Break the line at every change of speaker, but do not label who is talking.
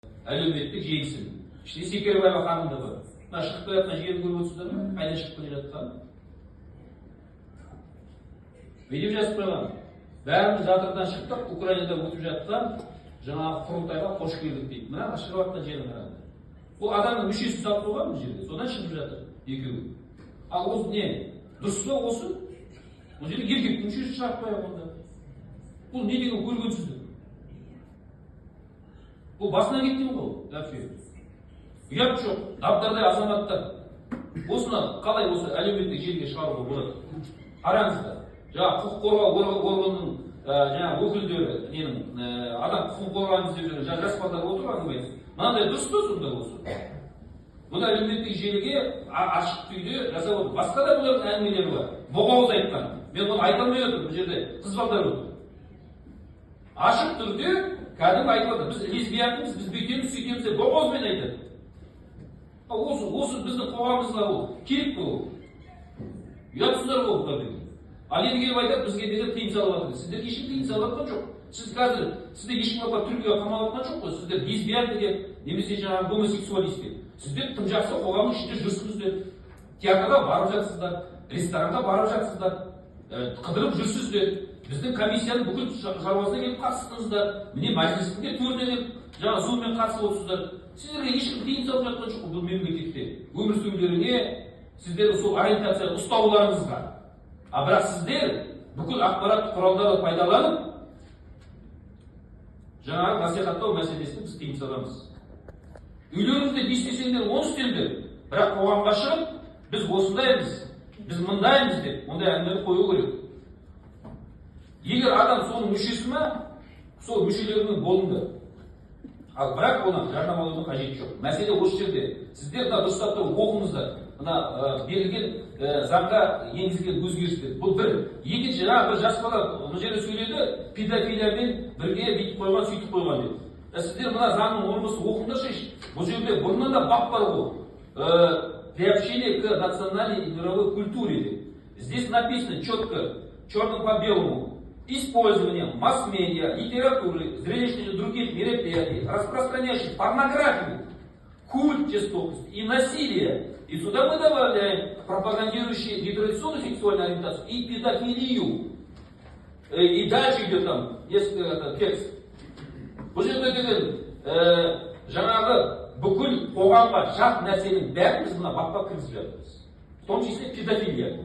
Әлеуметтік желісін ішінде Секербаева ханым да бар. Мына шығып келе жатқан жерін көріп отырсыздар ма, қайдан шығып келе жатқанын? Бүйтіп жазып қойған: «Бәріміз жатырдан шықтық, Украинада өтіп жатқан жаңағы құрылтайға қош келдік», – дейді. Мына шығып жатқан жерін қараңдар. Ол адамның мүшесін салып қойған бұл жерде, содан шығып жатыр екеуі. Ал осы не, дұрыс па осы? Бұл жерде еркектің мүшесін шығарып қояйық онда. Бұл не деген көргенсіздік? Бұл басынан кеткен ғой вообще, ұят жоқ. Дап-дардай азаматтар, осыны қалай осы әлеуметтік желіге шығаруға болады? Қараңыздар, жаңағы құқық қорғау органының жаңағы өкілдері, ненің, адам құқығын қорғаймыз деп жүрген жас балдар отыр, әңгіме мынандай. Дұрыс па сонда осы бұны әлеуметтік желіге ашық күйде жасап отыр? Басқа да бұлардың әңгімелері бар, боғауыз айтқан. Мен оны айта алмай отырмын, бұл жерде қыз балдар отыр. Ашық түрде кәдімгі айтып жатыр: «Біз лесбиянкамыз, біз бүйтеміз, сөйтеміз», – деп боғауызбен айтады. Ал осы біздің қоғамымызға ол керек пе? Ол ұятсыздар ғой бұлар деген. Ал енді келіп айтады: «Бізге деген тыйым салып жатыр». Сіздерге ешкім тыйым салып жатқан жоқ. Сіз қазір, сізді ешкім апарып түрмеге қамап жатқан жоқ қой, сіздер лесбиянка деп немесе жаңағы гомосексуалист деп. Сіздер тым жақсы қоғамның ішінде жүрсіңіздер, театрға барып жатсыздар, ресторанға барып жатсыздар, қыдырып жүрсіздер, біздің комиссияның бүкіл шаруасына келіп қатыстыңыздар, міне, мәжілістің де төріне келіп, жаңағы Зуммен қатысып отырсыздар. Сіздерге ешкім тыйым салып жатқан жоқ қой бұл мемлекетте өмір сүрулеріңе, сіздердің сол ориентацияны ұстауларыңызға. А бірақ сіздер бүкіл ақпараттық құралдарды пайдаланып, жаңағы насихаттау мәселесіне біз тыйым саламыз. Үйлеріңізде не істесеңдер, оны істеңдер, бірақ қоғамға шығып, біз осындаймыз, біз мындаймыз деп, ондай әңгімені қою керек. Егер адам соның мүшесі ма, сол мүшелерінің болыңдар. Ал бірақ оны жарнамалаудың қажеті жоқ. Мәселе осы жерде. Сіздер мына дұрыстап тұрып оқыңыздар мына берілген заңға енгізілген өзгерістер. Бұл бір. Екінші, жаңағы бір жас бала мына жерде сөйледі, педофилиямен бірге бүйтіп қойған, сөйтіп қойған деп. Сіздер мына заңның нормасын оқыңдаршы. Бұл жерде бұрыннан да бап бар ғой, приобщение к национальной и мировой культуре деп. Здесь написано четко, черным по белому: использование масс-медиа, литературы, зрелищных и других мероприятий, распространяющих порнографию, культ жестокости и насилия. И сюда мы добавляем пропагандирующие нетрадиционную сексуальную ориентацию и педофилию. И дальше идет там несколько это, текст. Бұл жерде деген жаңағы бүкіл қоғамға жат нәрсенің бәрін біз мына бапқа кіргізіп жатырмыз, в том числе педофилия.